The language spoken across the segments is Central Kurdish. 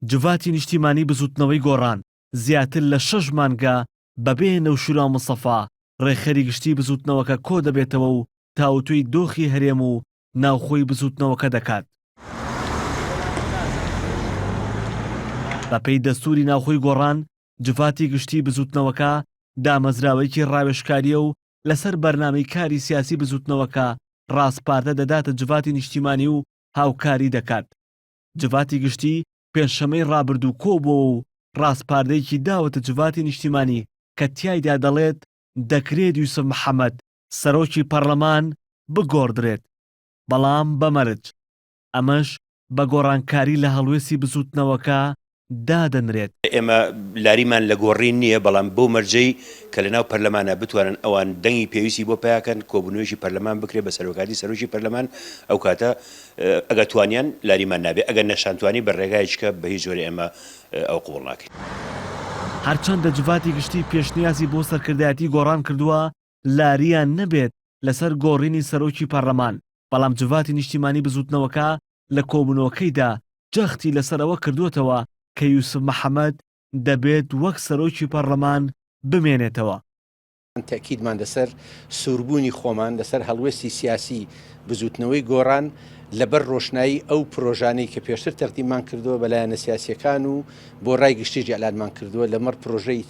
جڤاتی نیشتیمانی بزوتنەوەی گۆڕان زیاتر لە شەش مانگە بەبێ نەوشیروان مستەفا ڕێکخەری گشتی بزوتنەوەکە کۆدەبێتەوە و تاوتوێی دۆخی هەرێم و ناوخۆی بزوتنەوەکە دەکات. بەپێی دەستوری ناوخۆی گۆڕان، جڤاتی گشتی بزوتنەوەکە دامەزراوەیەکی ڕاوێژکارییە و لەسەر بەرنامەی کاری سیاسی بزوتنەوەکە ڕاسپاردە دەداتە جڤاتی نیشتیمانی و هاوکاری دەکات. جڤاتی گشتی پێنجشەممەی ڕابردوو کۆبووەوە و ڕاسپاردەیەکی داوەتە جڤاتی نیشتیمانی کە تیایدا دەڵێت دەکرێت یوسف محەمەد سەرۆکی پەڕلەمان بگۆڕدرێت بەڵام بە مەرج، ئەمەش بە گۆڕانکاری لە هەڵوێستی بزووتنەوەکە دادەنرێت. ئێمە لاریمان لە گۆڕین نییە، بەڵام بەو مەرجەی کە لەناو پەرلەمانا بتوانن ئەوان دەنگی پێویستی بۆ پەیا کەن، کۆبوونەوەیەکی پەرلەمان بکرێت بە سەرۆکایەتی سەرۆکی پەرلەمان، ئەو کاتە ئەگەر توانیان لاریمان نابێت، ئەگەر نەشانتوانی بە رێگایەکی کە بە هیچ جۆرێ ئێمە ئەوە قبوڵ ناکەین. هەرچەندە جڤاتی گشتی پێشنیازی بۆ سەرکردایەتی گۆڕان کردووە لارییان نەبێت لەسەر گۆڕینی سەرۆکی پەرلەمان، بەڵام جڤاتی نیشتیمانی بزوتنەوەکە لە کۆبوونەوەکەیدا جەختی لەسەر ئەوە کردووەتەوە کە یوسف محەمەد دەبێت وەک سەرۆکی پەرلەمان بمێنێتەوە. تەئکیدمان لەسەر سووربوونی خۆمان لەسەر هەڵوێستی سیاسی بزووتنەوەی گۆڕان لەبەر ڕۆشنایی ئەو پرۆژانەی کە پێشتر تەقدیممان کردووە بە لایەنە سیاسییەکان و بۆ ڕای گشتیش ئیعلانمان کردووە لەمەڕ پرۆژەی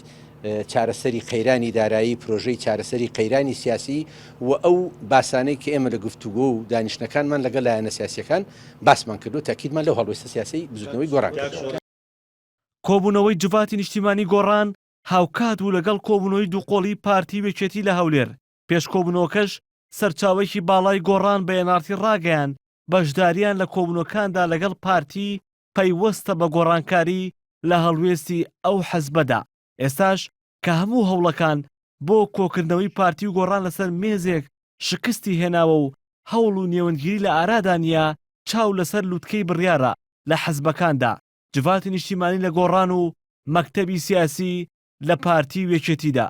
چارەسەری قەیرانی دارایی، پرۆژەی چارەسەری قەیرانی سیاسی و ئەو باسانەی کە ئێمە لە گفتوگۆ و دانیشتنەکانمان لەگەڵ لایەنە سیاسییەکان باسمان کردووە، تەئکیدمان لەو هەڵوێستە سیاسیەی بزووتنەوەی گۆڕان کردەوە. کۆبوونەوەی جڤاتی نیشتیمانی گۆڕان هاوکات بوو لەگەڵ کۆبوونەوەی دووقۆڵی پارتی و یەکێتی لە هەولێر، پێش کۆبوونەوەکەش سەرچاوەیەکی باڵای گۆڕان بە ئێن ئاڕ تی ڕاگەیاند، بەشدارییان لە کۆبوونەوەکاندا لەگەڵ پارتی پەیوەستە بە گۆڕانکاری لە هەڵوێستی ئەو حزبەدا، ئێستاش کە هەموو هەوڵەکان بۆ کۆکردنەوەی پارتی و گۆڕان لەسەر مێزێک شکستی هێناوە و هەوڵ و نێوەندگیری لە ئارادا نییە، چاو لەسەر لوتکەی بڕیارە لە حزبەکاندا، جڤاتی نیشتیمانی لە گۆڕان و مەکتەبی سیاسی لە پارتی و یەکێتیدا.